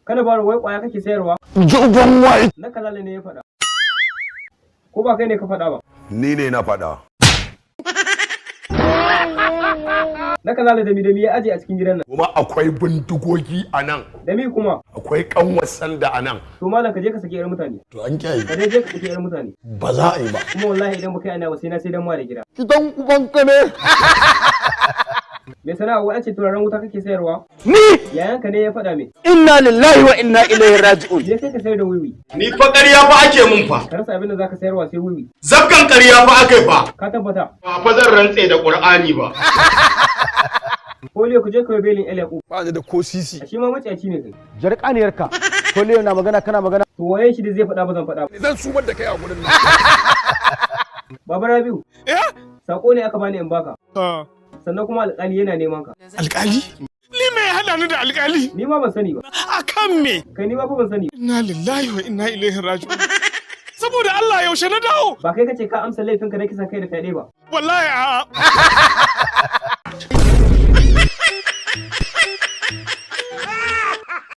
Kana baro wai kwaya kake sayarwa? Ji uban wai. Na kalala ne ya faɗa. Ko ba kai ne ka faɗa ba? Ni ne na faɗa. Na kalala da mi ya aje a cikin gidan nan. Kuma akwai bindigogi a nan. Da mi kuma? Akwai kanwar sanda a nan. To malam, ka je ka saki yar mutane. To an kiyaye. Ka dai je ka saki yar mutane. Ba za a yi ba. Kuma wallahi idan baka yi ana ba, sai na sai dan ma da gida. Gidan ubanka ne. Me sana'a, wai an ce turaren wuta kake sayarwa? Ni? Yayanka ne ya faɗa min. Inna lillahi wa inna ilaihi raji'un. Je kai ka sayar da wiwi. Ni fa ƙarya fa ake mun fa. Ka rasa abin da zaka sayarwa sai wiwi. Zabkan ƙarya fa aka yi fa. Ka tabbata? Ba fa zan rantse da Ƙur'ani ba. Polio, ku je ka yi belin El Yakub. Ba ni da ko sisi. A shi ma maciyaci ne kai. Jarkaniyarka. Polio na magana, kana magana. To waye shi da zai faɗa ba zan faɗa ba. Zan sumar da kai a gurin nan. Baba Rabiu. Eh? Sako ne aka bani in baka. Sannan kuma alƙali yana neman ka. Alƙali? Ni me ya haɗa ni da alƙali? Ni ma ban sani ba. Akan me? Kai, ni ma fa ban sani. Inna lillahi wa inna ilaihi raji'un. Saboda Allah, yaushe na dawo? Ba kai kace ka amsa laifinka na kisan kai da fyaɗe ba? Wallahi a'a.